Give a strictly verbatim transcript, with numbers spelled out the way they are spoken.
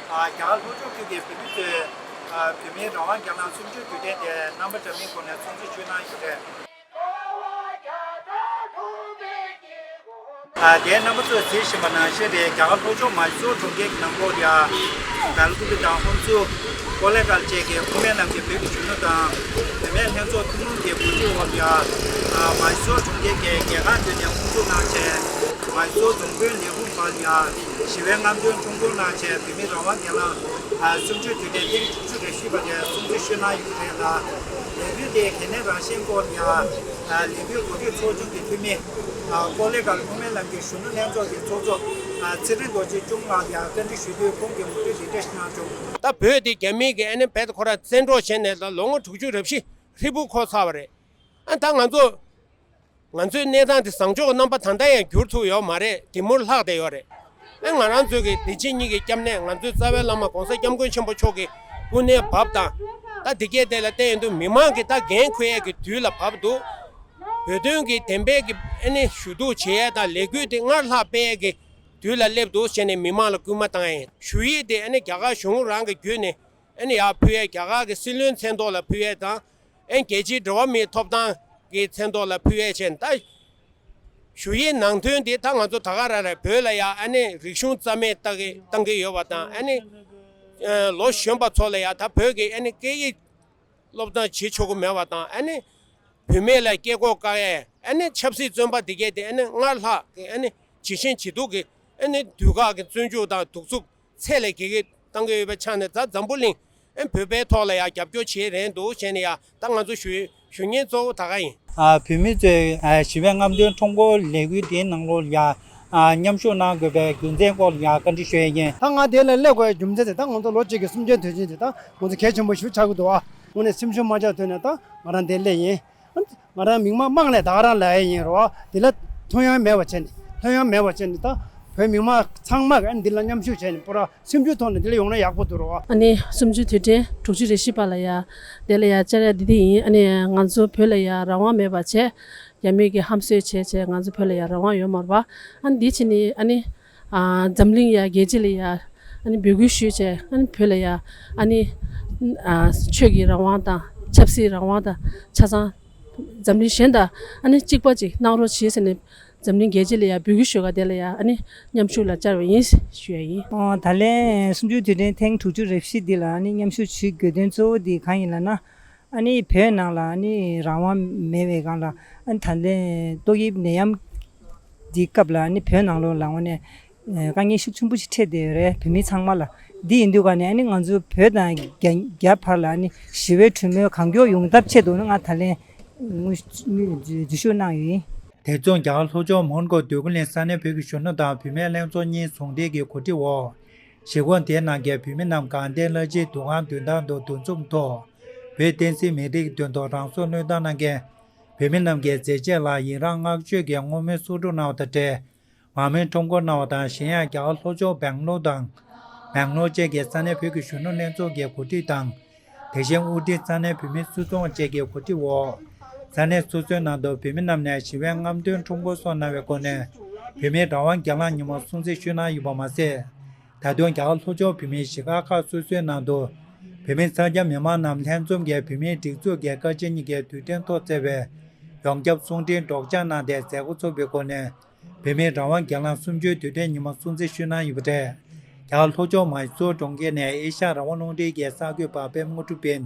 ཨ། རྒྱ་གར་ལྷོ་ཕྱོགས་ཁུལ་གྱི་བོད་མི་ཚོས་ཨ། བོད་མིའི་རང་དབང་སྒེར་ལངས་གསུམ་བཅུའི་དུས་དྲན་དེ་རྣམ་པ་འདྲ་མིན་སྒོ་ནས་སྲུང་བརྩི་ཞུས་གནང་ཡོད་པ་རེད། ཨ། དེའི་རྣམ་པ་ཚོས་གཟིགས་བཞིན་པ་ནང་བཞིན་རེད། རྒྱ་གར་ལྷོ་ཕྱོགས་མཱི་སོར་གྲོང་ཁྱེར་གྱི་ནང་ལོགས་ལ་ཡ། ལ་ལུ་པི་དང་ཧོན་སུར། ཀོ་ལེ་གྷལ་བཅས་ཀྱི་ཁོ་མོན་ནང་གི་བོད་ཀྱི་གཞོན་ནུ་དང་། བུད་མེད་ལྷན་ཚོགས་ཐུན་མོང་གི་གོ་སྒྲིག་འོག་ལ་ཡ། ཨ། མཱི་སོར་གྲོང་ཁྱེར་གྱི་རྒྱལ་ཁང་མདུན་ནས་དབུ་འཛུགས་གནང་བྱས། མཱི་སོར་རྫོང་དཔོན་ལས་ཁུངས་བར་ལ་ཡ། ཞི་བའི་རྔམ་སྟོན་ཁྲོམ་སྐོར་གནང་བྱས། བོད་མིའི་རང་དབང་སྒེར་ལངས། ཨ། གསུམ་བཅུའི་དུས་དྲན་ཐེངས་དྲུག་ཅུ་རེ་བཞི་པ་དེ་སྲུང་བརྩི་ཞུས་གནང་ཡོད་པ་རེད་ལ། ལས་འགུལ་དེའི་གལ་གནད་རང་བཞིན་སྐོར་ལ་ཡ། ཨ། ལས་འགུལ་གོ་སྒྲིག་ཚོགས་ཆུང་གི་འཐུས་མི། ཨ། ཀོ་ལེ་གྷལ་ཁོ་མོན་ནང་གི་གཞོན་ནུ་ལྷན་ཚོགས་ཀྱི་ཚོགས་གཙོ། ཨ། ཚེ་རིང་རྡོ་རྗེ་ཅུང་ལགས་ལ་ཡ་བཀའ་འདྲི་ཞུས་དུས་ཁོང་གིས་ངོ་སྤྲོད་འདི་འདྲ་ཞིག་གནང་བྱུང་། ད་བོད་དེ་རྒྱ་མི་གིས་ཨ་ནི་རྦད་དེ་ཁོ་རང་བཙན་འཕྲོག་བྱས་ནས་ད་ལོ་ངོ་དྲུག་ཅུ་རེ་བཞི་ཧྲིལ་པོ་འཁོར་ཚར་བ་རེད། ཨ། ད་ང་ཚོ། ང་ཚོའི་གནས་སྟངས་དེ་བཟང་ཕྱོགས་ཀྱི་རྣམ་པ་ད་ལྟ་ཡང་བསྒྱུར་ཐུབ་ཡོད་མ་རེད། དེ་མུར་ལྷག་བསྡད་ཡོད་རེད། ཨ། ང་རང་ཚོའི་གི་དེ་ཕྱི་གཉིས་ཀྱི་སྐྱབས་གནས། ང་ཚོའི་རྩ་བའི་བླ་མ་༸གོང་ས་༸སྐྱབས་མགོན་ཆེན་པོ་མཆོག་གི་སྐུ་ཚེ་བབས་དང་། ད་དེ་གས་དེ་ལ་བལྟས་ཡོང་དུས་མི་མང་གིས་ད་འགན་འཁུར་ཡས་ཀྱི་དུས་ལ་བབས་འདུག། བོད་དོན་གྱི་བདེན་པའི་གི་ཨ་ནི་ཞུ་གཏུག་བྱེད་ཡས་དང་ལས་འགུལ་དེ་སྔར་ལྷག་སྤེལ་ཡས་ཀྱི་དུས་ལ་སླེབས་འདུག་ཟེར་ནས་མི་མང་ལ་སྐུལ་མ་བཏང་ཡས་ཡིན། ཞུ་ཡིག་དེ་ཨ་ནི་རྒྱ་གར་གཞུང་རང་གི་བརྒྱུད་ནས། ཨ་ནི་ཡར་ཕུལ་ཡས། རྒྱ་གར་གྱི་སྲིད་བློན་མཚན་ཐོག་ལ་ཕུལ་ཡས་དང་། ཨ་ནི་རྒྱལ་སྤྱིའི་འགྲོ་བ་མིའི་ཐོབ་ཐང་གི་མཚན་ཐོག་ལ་ཕུལ་ཡས་བྱས་ནས། ད་ཞུ་ཡིག་ནང་དོན་དེ་ད་ང་ཚོ་ད་ག་རང་རེད། བོད་ལ་ཡ་ཨ་ནི་རིག་གཞུང་རྩ་མེད་བཏང་གི་བཏང་གི་ཡོད་པ་དང་། ཨ་ནི་ཨ་ལོ་གཞོན་པ་ཚོ་ལ་ཡ་ད་བོད་ཀྱི་ཨ་ནི་སྐད་ཡིག་སློབ་སྦྱོང་བྱེད་ཆོག་གི་མེད་པ་དང་། ཨ་ནི་བུད་མེད་ལ་སྐྱེས་སྒོ་བཀག་ཡས། ཨ་ནི་ཆབ་སྲིད་བཙོན་པ་དེ་གས་དེ་ཨ་ནི་སྔར་ལྷག་གི་ཨ་ནི་ཇི་ཞན་ཇི་སྡུག་གི་ཨ་ནི་དུས་བཀག་གི་བཙོན་འཇུག་དང་གདུག་རྩུབ་ཚད་ལས་བརྒལ་གྱི་བཏང་གི་ཡོད་པའི་ཆ་ནས། ད་འཛམ་བུ་གླིང་ཨ་ནི་བོད་པའི་ཐོག་ལ་ཡང་རྒྱབ་སྐྱོར་བྱེད་རན་འདུག་བྱས་ནས་ཡ། ད་ང་ཚོ་ཞུ་ཞུ་མཁན་གཙོ་བོ་ད་ག་ཡིན། ཨ། བོད་མི་ཚོས་ཨ་ཞི་བའི་རྔམ་སྟོན་ཁྲོམ་སྐོར་ལས་འགུལ་དེའི་ནང་ལོགས་ལ་ཡ། ཨ། མཉམ་ཞུགས་གནང་དགོས་པའི་རྒྱུ་མཚན་སྐོར་ལ་ཡ་བཀའ་འདྲི་ཞུ་ཡས་ཡིན། ད་ང་དེ་ལ་སླེབས་དགོས་པའི་རྒྱུ་མཚན་དེ། ད་ང་ཚོ་ལོ་གཅིག་གི་གསུམ་བརྒྱའི་དུས་ཆེན་དེ་ད་ང་ཚོ་གལ་ཆེན་པོ་ཞིག་ཆགས་ཀྱི་འདུག་ཨ། དངོས་གནས་སེམས་ཤུགས་མ་ཆག་ཐོག་ནས་ད་ང་རང་འདིར་སླེབས་ཡིན། ང་རང་མིག་མངས་རྨོངས་ནས་ད་ག་རང་ལབ་ཡས་ཡིན་རོ། དེ་ལ་ཐོ་ཡོང་མེད་པ་བྱས་ནས། ཐོ་ཡོང་མེད་པ་བྱས་ནས། ད་བོད་མི་མང་ཚང་མ་གིས་ཨ་ནི་འདི་ལ་མཉམ་ཞུགས་བྱས་ནས། པུ་ར་སེམས་ཤུགས་ཐོག་ནས་འདི་ལ་ཡོང་ན་ཡག་པོ་འདུག་རོ། ཨ་ནི་གསུམ་བཅུའི་དུས་དྲན་དྲུག་ཅུ་རེ་བཞི་པ་ལ་ཡ། དེ་ལ་ཡ་བཅར་ཡ་འདི་འདི་ཡིན། ཨ་ནི་ང་ཚོ་བོད་ལ་ཡ་རང་དབང་མེད་པ་བྱས། རྒྱ་མི་གིས་ཧམ་བཟོས་བྱས་བྱས་ང་ཚོ་བོད་ལ་ཡ་རང་དབང་ཡོད་མ་རེད་པ། ཨ་ནི་འདི་བྱས་ནས་ཨ་ནི། ཨ། འཛམ་གླིང་ཡ་རྒྱལ་སྤྱི་ལ་ཡ་ཨ་ནི་འབོད་སྐུལ་ཞུས་བྱས། ཨ་ནི་བོད་ལ་ཡ་ཨ་ནི། ཨ། ཆོས་ཀྱི་རང་དབང་དང་ཆབ་སྲིད་རང་དབང་དང་ཆ་ཚང་འཛམ་གླིང་གཞན་དང་ཨ་ནི་གཅིག་པ་ཅིག་གནང་རོགས་བྱེད་ཟེར་ནས། འཛམ་གླིང་རྒྱལ་སྤྱི་ལ་ཡ་འབོད་སྐུལ་ཞུ་ག་དེ་ལ་ཡ་ཨ་ནི་མཉམ་ཞུགས་ལ་བཅར་བ་ཡིན་ཞུ་ཡ་ཡིན། ཨོ། ད་ལན་གསུམ་བཅུའི་དུས་དྲན་ཐེངས་དྲུག་ཅུ་རེ་བཞི་འདི་ལ་ཨ་ནི་མཉམ་ཞུགས་བྱེད་དགོས་དོན་གཙོ་བོ་འདི་གང་ཡིན་ལབ་ན། ཨ་ནི་བོད་ནང་ལ་ཨ་ནི་རང་དབང་མེད་པའི་སྒང་ལ། ཨ་ནི་ད་ལན་ཏོག་དབྱིབས་ནད་ཡམས་འདི་སྐབས་ལ་ཨ་ནི་བོད་ནང་ལོགས་ལ་དངོས་གནས་དཀའ་ངལ་ཤུགས་ཆེན་པོ་ཞིག་འཕྲད་བསྡད་ཡོད་རེད། བོད་མི་ཚང་མ་ལ། འདི་ཡིན་དུས་ག་ནས་ཨ་ནི་ང་ཚོ་བོད་དང་རྒྱ་རྒྱ་བར་ལ་ཨ་ནི་ཞི་བའི་གྲོས་མོལ་གང་མགྱོགས་ཡོང་ཐབས་ཆེད་དུ་ནི་ང་ད་ལན་དངོས་གནས་འཛུལ་ཞུགས་གནང་ཡོད་ཡིན། དེ་མཚུངས་རྒྱ་གར་ལྷོ་ཕྱོགས་མོན་གྷོ་འདོད་རྒུ་གླིང་ས་གནས་བོད་ཀྱི་གཞོན་ནུ་དང་བུད་མེད་ལྷན་ཚོགས་གཉིས་ཟུང་འབྲེལ་གྱི་གོ་སྒྲིག་འོག། གཞིས་ཁོངས་དེའི་ནང་གི་བོད་མི་རྣམས་དགའ་ལྡན་ལྷ་སྤྱིའི་འདུ་ཁང་མདུན་ཐང་དུ་འདུ་འཛོམས་ཐོག། བོད་བསྟན་སྲིད་མི་རིགས་ཀྱི་དོན་ཐོག་རང་སྲོག་བློས་བཏང་གནང་མཁན་བོད་མི་རྣམས་ཀྱི་མཛད་རྗེས་ལ་ཡི་རངས་བསྔགས་བརྗོད་ཀྱི་བསྔོ་སྨོན་གསོལ་སྒྲུབ་གནང་བ་དང་འབྲེལ། མར་མེའི་ཁྲོམ་སྐོར་གནང་བ་དང་། གཞན་ཡང་རྒྱ་གར་ལྷོ་ཕྱོགས་སྦེང་ལོར་དང་། མེང་ལོར་བཅས་ཀྱི་ས་གནས་བོད་ཀྱི་གཞོན་ནུ་ལྷན་ཚོགས་ཀྱི་གོ་སྒྲིག་དང་། དེ་བཞིན་དབུ་ཁྲིད་ས་གནས་བོད་མི་སུད་ཚོང་བཅས་ཀྱི་གོ་སྒྲིག་འོག། ས་གནས་སོ་སོའི་ནང་དུ་བོད་མི་རྣམས་ནས་ཞི་བའི་རྔམ་སྟོན་ཁྲོམ་སྐོར་སོགས་གནང་བའི་སྒོ་ནས། བོད་མིའི་རང་དབང་སྒེར་ལངས་ཉིན་མོ་སྲུང་བརྩི་ཞུས་གནང་ཡོད་པ་མ་ཟད། ད་དུང་རྒྱ་གར་ལྷོ་ཕྱོགས་བོད་མིའི་གཞིས་སྒར་ཁག་སོ་སོའི་ནང་དུ། བོད་མི་གཙང་རྒྱ་མི་མང་རྣམས་ལྷན་འཛོམས་ཀྱིས་བོད་མིའི་སྒྲིག་འཛུགས་ཀྱི་བཀའ་སྤྱི་གཉིས་ཀྱི་དུས་དྲན་ཐོག་བསྩལ་བའི་ཡོངས་ཁྱབ་གསུང་འཕྲིན་སྒྲོག་སྦྱང་གནང་སྟེ་མཛད་སྒོ་ཚོགས་པའི་སྒོ་ནས། བོད་མིའི་རང་དབང་སྒེར་ལངས་གསུམ་བཅུའི་དུས་དྲན་ཉིན་མོ་སྲུང་བརྩི་ཞུས་གནང་ཡོད་པ་རེད། རྒྱ་གར་ལྷོ་ཕྱོགས་མཱི་སོར་གྲོང་ཁྱེར་ནས་ཨེ་ཤ་ཡ་རང་དབང་རླུང་འཕྲིན་གྱི་གསར་འགོད་པ་པད་མ་དངོས་གྲུབ་ཡིན།